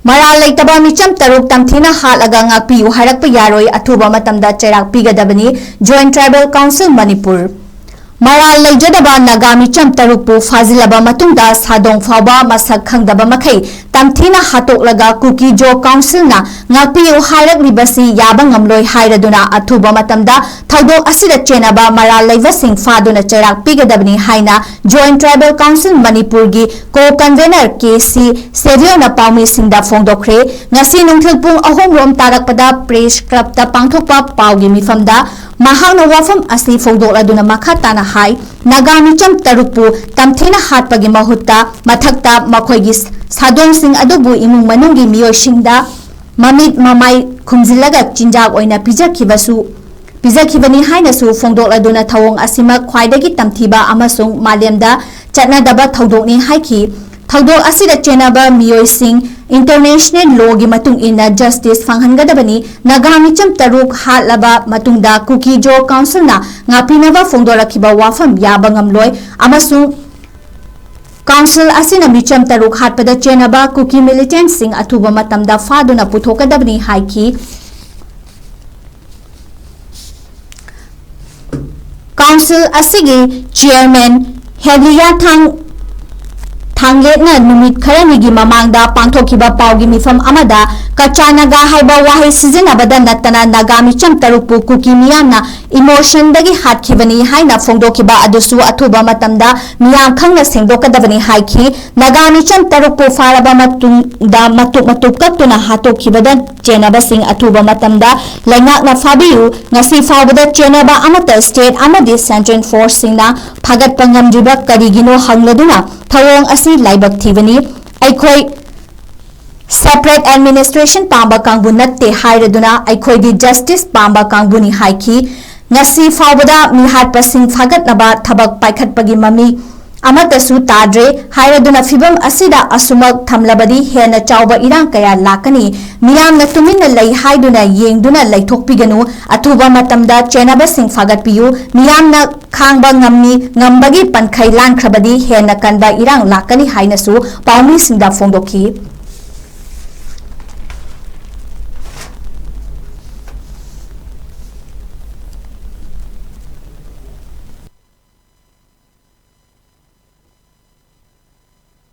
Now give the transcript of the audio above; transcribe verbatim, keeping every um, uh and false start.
ꯃꯔꯥꯜ ꯂꯩꯇꯕ ꯃꯤꯆꯝ ꯇꯔꯨꯛ ꯇꯝꯊꯤꯅ ꯍꯥꯠꯂꯒ ꯉꯥꯛꯄꯤꯌꯨ ꯍꯥꯏꯔꯛꯄ ꯌꯥꯔꯣꯏ, ꯑꯊꯨꯕ ꯃꯇꯝꯗ ꯆꯩꯔꯥꯛ ꯄꯤꯒꯗꯕꯅꯤ, Joint Tribal Council ꯃꯅꯤꯄꯨꯔ꯫ ꯃꯔꯥꯜ ꯂꯩꯖꯗꯕ ꯅꯥꯒꯥ ꯃꯤꯆꯝ ꯇꯔꯨꯛꯄꯨ ꯐꯥꯖꯤꯜꯂꯕ ꯃꯇꯨꯡꯗ ꯁꯥꯗꯣꯡ ꯐꯥꯎꯕ ꯃꯁꯛ ꯈꯪꯗꯕ ꯃꯈꯩ ꯇꯝꯊꯤꯅ ꯍꯥꯠꯇꯣꯛꯂꯒ ꯀꯨꯀꯤ ꯖꯣ ꯀꯥꯎꯟꯁꯤꯜꯅ ꯉꯥꯛꯄꯤꯌꯨ ꯍꯥꯏꯔꯛꯂꯤꯕꯁꯤ ꯌꯥꯕ ꯉꯝꯂꯣꯏ ꯍꯥꯏꯔꯗꯨꯅ ꯑꯊꯨꯕ ꯃꯇꯝꯗ ꯊꯧꯗꯣꯛ ꯑꯁꯤꯗ ꯆꯦꯟꯅꯕ ꯃꯔꯥꯜ ꯂꯩꯕꯁꯤꯡ ꯐꯥꯗꯨꯅ ꯆꯩꯔꯥꯛ ꯄꯤꯒꯗꯕꯅꯤ ꯍꯥꯏꯅ Joint Tribal Council ꯃꯅꯤꯄꯨꯔꯒꯤ ꯀꯣ ꯀꯟꯚꯦꯅꯔ ꯀꯦ ꯁꯤ ꯁꯦꯚꯤꯌꯣꯅ ꯄꯥꯎꯃꯤꯁꯤꯡꯗ ꯐꯣꯡꯗꯣꯛꯈ꯭ꯔꯦ꯫ ꯉꯁꯤ ꯅꯨꯡꯊꯤꯜ ꯄꯨꯡ ꯑꯍꯨꯝ ꯔꯣꯝ ꯇꯥꯔꯛꯄꯗ ꯄ꯭ꯔꯦꯁ ꯀ꯭ꯂꯕꯇ ꯄꯥꯡꯊꯣꯛꯄ ꯄꯥꯎꯒꯤ ꯃꯤꯐꯝꯗ ꯃꯍꯥꯛꯅ ꯋꯥꯐꯝ ꯑꯁꯤ ꯐꯣꯡꯗꯣꯛꯂꯗꯨꯅ ꯃꯈꯥ ꯇꯥꯅ ꯍꯥꯏ, ꯅꯥꯒꯥ ꯃꯤꯆꯝ ꯇꯔꯨꯛꯄꯨ ꯇꯝꯊꯤꯅ ꯍꯥꯠꯄꯒꯤ ꯃꯍꯨꯠꯇ ꯃꯊꯛꯇ ꯃꯈꯣꯏꯒꯤ ꯁꯥꯗꯣꯡꯁꯤꯡ ꯑꯗꯨꯕꯨ ꯏꯃꯨꯡ ꯃꯅꯨꯡꯒꯤ ꯃꯤꯑꯣꯏꯁꯤꯡꯗ ꯃꯃꯤꯠ ꯃꯃꯥꯏ ꯈꯨꯝꯖꯤꯜꯂꯒ ꯆꯤꯟꯖꯥꯛ ꯑꯣꯏꯅ ꯄꯤꯖꯈꯤꯕꯁꯨ ꯄꯤꯖꯈꯤꯕꯅꯤ ꯍꯥꯏꯅꯁꯨ ꯐꯣꯡꯗꯣꯛꯂꯗꯨꯅ ꯊꯧꯑꯣꯡ ꯑꯁꯤꯃꯛ ꯈ꯭ꯋꯥꯏꯗꯒꯤ ꯇꯝꯊꯤꯕ ꯑꯃꯁꯨꯡ ꯃꯥꯂꯦꯝꯗ ꯆꯠꯅꯗꯕ ꯊꯧꯗꯣꯛꯅꯤ ꯍꯥꯏꯈꯤ꯫ ꯊꯧꯗꯣꯛ ꯑꯁꯤꯗ ꯆꯦꯟꯅꯕ ꯃꯤꯑꯣꯏꯁꯤꯡ ꯏꯟꯇꯔꯅꯦꯁꯅꯦꯜ ꯂꯣꯒꯤ ꯃꯇꯨꯡ ꯏꯟꯅ ꯖꯁꯇꯤꯁ ꯐꯪꯍꯟꯒꯗꯕꯅꯤ꯫ ꯅꯥꯒꯥ ꯃꯤꯆꯝ ꯇꯔꯨꯛ ꯍꯥꯠꯂꯕ ꯃꯇꯨꯡꯗ ꯀꯨꯀꯤ ꯖꯣ ꯀꯥꯎꯟꯁꯤꯜꯅ ꯉꯥꯛꯄꯤꯅꯕ ꯐꯣꯡꯗꯣꯔꯛꯈꯤꯕ ꯋꯥꯐꯝ ꯌꯥꯕ ꯉꯝꯂꯣꯏ ꯑꯃꯁꯨꯡ ꯀꯥꯎꯟꯁꯤꯜ ꯑꯁꯤꯅ ꯃꯤꯆꯝ ꯇꯔꯨꯛ ꯍꯥꯠꯄꯗ ꯆꯦꯟꯅꯕ ꯀꯨꯀꯤ ꯃꯤꯂꯤꯇꯦꯟꯠꯁꯤꯡ ꯑꯊꯨꯕ ꯃꯇꯝꯗ ꯐꯥꯗꯨꯅ ꯄꯨꯊꯣꯛꯀꯗꯕꯅꯤ ꯍꯥꯏꯈꯤ꯫ ꯀꯥꯎꯟꯁꯤꯜ ꯑꯁꯤꯒꯤ ꯆꯤꯌꯔꯃꯦꯟ ꯍꯦꯂꯤꯌꯥ ꯊꯥꯡ ꯊꯥꯡꯒꯦꯠꯅ ꯅꯨꯃꯤꯠ ꯈꯔꯅꯤꯒꯤ ꯃꯃꯥꯡꯗ ꯄꯥꯡꯊꯣꯛꯈꯤꯕ ꯄꯥꯎꯒꯤ ꯃꯤꯐꯝ ꯑꯃꯗ ꯀꯆꯥ ꯅꯥꯒꯥ ꯍꯥꯏꯕ ꯋꯥꯍꯩ ꯁꯤꯖꯤꯟꯅꯕꯗ ꯅꯠꯇꯅ ꯅꯥꯒꯥ ꯃꯤꯆꯝ ꯇꯔꯨꯛꯄꯨ ꯀꯨꯀꯤ ꯃꯤꯌꯥꯝꯅ ꯏꯃꯣꯁꯟꯗꯒꯤ ꯍꯥꯠꯈꯤꯕꯅꯤ ꯍꯥꯏꯅ ꯐꯣꯡꯗꯣꯛꯈꯤꯕ ꯑꯗꯨꯁꯨ ꯑꯊꯨꯕ ꯃꯇꯝꯗ ꯃꯤꯌꯥꯝ ꯈꯪꯅ ꯁꯦꯡꯗꯣꯛꯀꯗꯕꯅꯤ ꯍꯥꯏꯈꯤ꯫ ꯅꯥꯒꯥ ꯃꯤꯆꯝ ꯇꯔꯨꯛꯄꯨ ꯐꯥꯔꯕ ꯃꯇꯨꯡꯗ ꯃꯇꯨꯞ ꯃꯇꯨꯞ ꯀꯛꯇꯨꯅ ꯍꯥꯠꯇꯣꯛꯈꯤꯕꯗ ꯆꯦꯟꯅꯕꯁꯤꯡ ꯑꯊꯨꯕ ꯃꯇꯝꯗ ꯂꯩꯉꯥꯛꯅ ꯐꯥꯕꯤꯌꯨ꯫ ꯉꯁꯤ ꯐꯥꯎꯕꯗ ꯆꯦꯟꯅꯕ ꯑꯃꯠꯇ ꯁ꯭ꯇꯦꯠ ꯑꯃꯗꯤ ꯁꯦꯟꯇ꯭ꯔꯦꯜ ꯐꯣꯔꯁꯁꯤꯡꯅ ꯐꯥꯒꯠꯄ ꯉꯝꯗ꯭ꯔꯤꯕ ꯀꯔꯤꯒꯤꯅꯣ ꯍꯪꯂꯗꯨꯅ ꯊꯧꯑꯣꯡ ꯑꯁꯤ ꯂꯥꯏꯕꯛ ꯊꯤꯕꯅꯤ꯫ ꯑꯩꯈꯣꯏ ꯁꯦꯄꯔꯦꯠ ꯑꯦꯗꯃꯤꯅꯤꯁꯇ꯭ꯔꯦꯁꯟ ꯄꯥꯝꯕ ꯀꯥꯡꯕꯨ ꯅꯠꯇꯦ ꯍꯥꯏꯔꯗꯨꯅ ꯑꯩꯈꯣꯏꯗꯤ ꯖꯁꯇꯤꯁ ꯄꯥꯝꯕ ꯀꯥꯡꯕꯨꯅꯤ ꯍꯥꯏꯈꯤ꯫ ꯉꯁꯤ ꯐꯥꯎꯕꯗ ꯃꯤꯍꯥꯠꯄꯁꯤꯡ ꯐꯥꯒꯠꯅꯕ ꯊꯕꯛ ꯄꯥꯏꯈꯠꯄꯒꯤ ꯃꯃꯤ ꯑꯃꯠꯇꯁꯨ ꯇꯥꯗ꯭ꯔꯦ ꯍꯥꯏꯔꯗꯨꯅ ꯐꯤꯚꯝ ꯑꯁꯤꯗ ꯑꯁꯨꯃꯛ ꯊꯝꯂꯕꯗꯤ ꯍꯦꯟꯅ ꯆꯥꯎꯕ ꯏꯔꯥꯡ ꯀꯌꯥ ꯂꯥꯛꯀꯅꯤ꯫ ꯃꯤꯌꯥꯝꯅ ꯇꯨꯃꯤꯟꯅ ꯂꯩ ꯍꯥꯏꯗꯨꯅ ꯌꯦꯡꯗꯨꯅ ꯂꯩꯊꯣꯛꯄꯤꯒꯅꯨ꯫ ꯑꯊꯨꯕ ꯃꯇꯝꯗ ꯆꯦꯟꯅꯕꯁꯤꯡ ꯐꯥꯒꯠꯄꯤꯌꯨ꯫ ꯃꯤꯌꯥꯝꯅ ꯈꯥꯡꯕ ꯉꯝꯃꯤ, ꯉꯝꯕꯒꯤ ꯄꯟꯈꯩ ꯂꯥꯟꯈ꯭ꯔꯕꯗꯤ ꯍꯦꯟꯅ ꯀꯟꯕ ꯏꯔꯥꯡ ꯂꯥꯛꯀꯅꯤ ꯍꯥꯏꯅꯁꯨ ꯄꯥꯎꯃꯤꯁꯤꯡꯗ ꯐꯣꯡꯗꯣꯛꯈꯤ꯫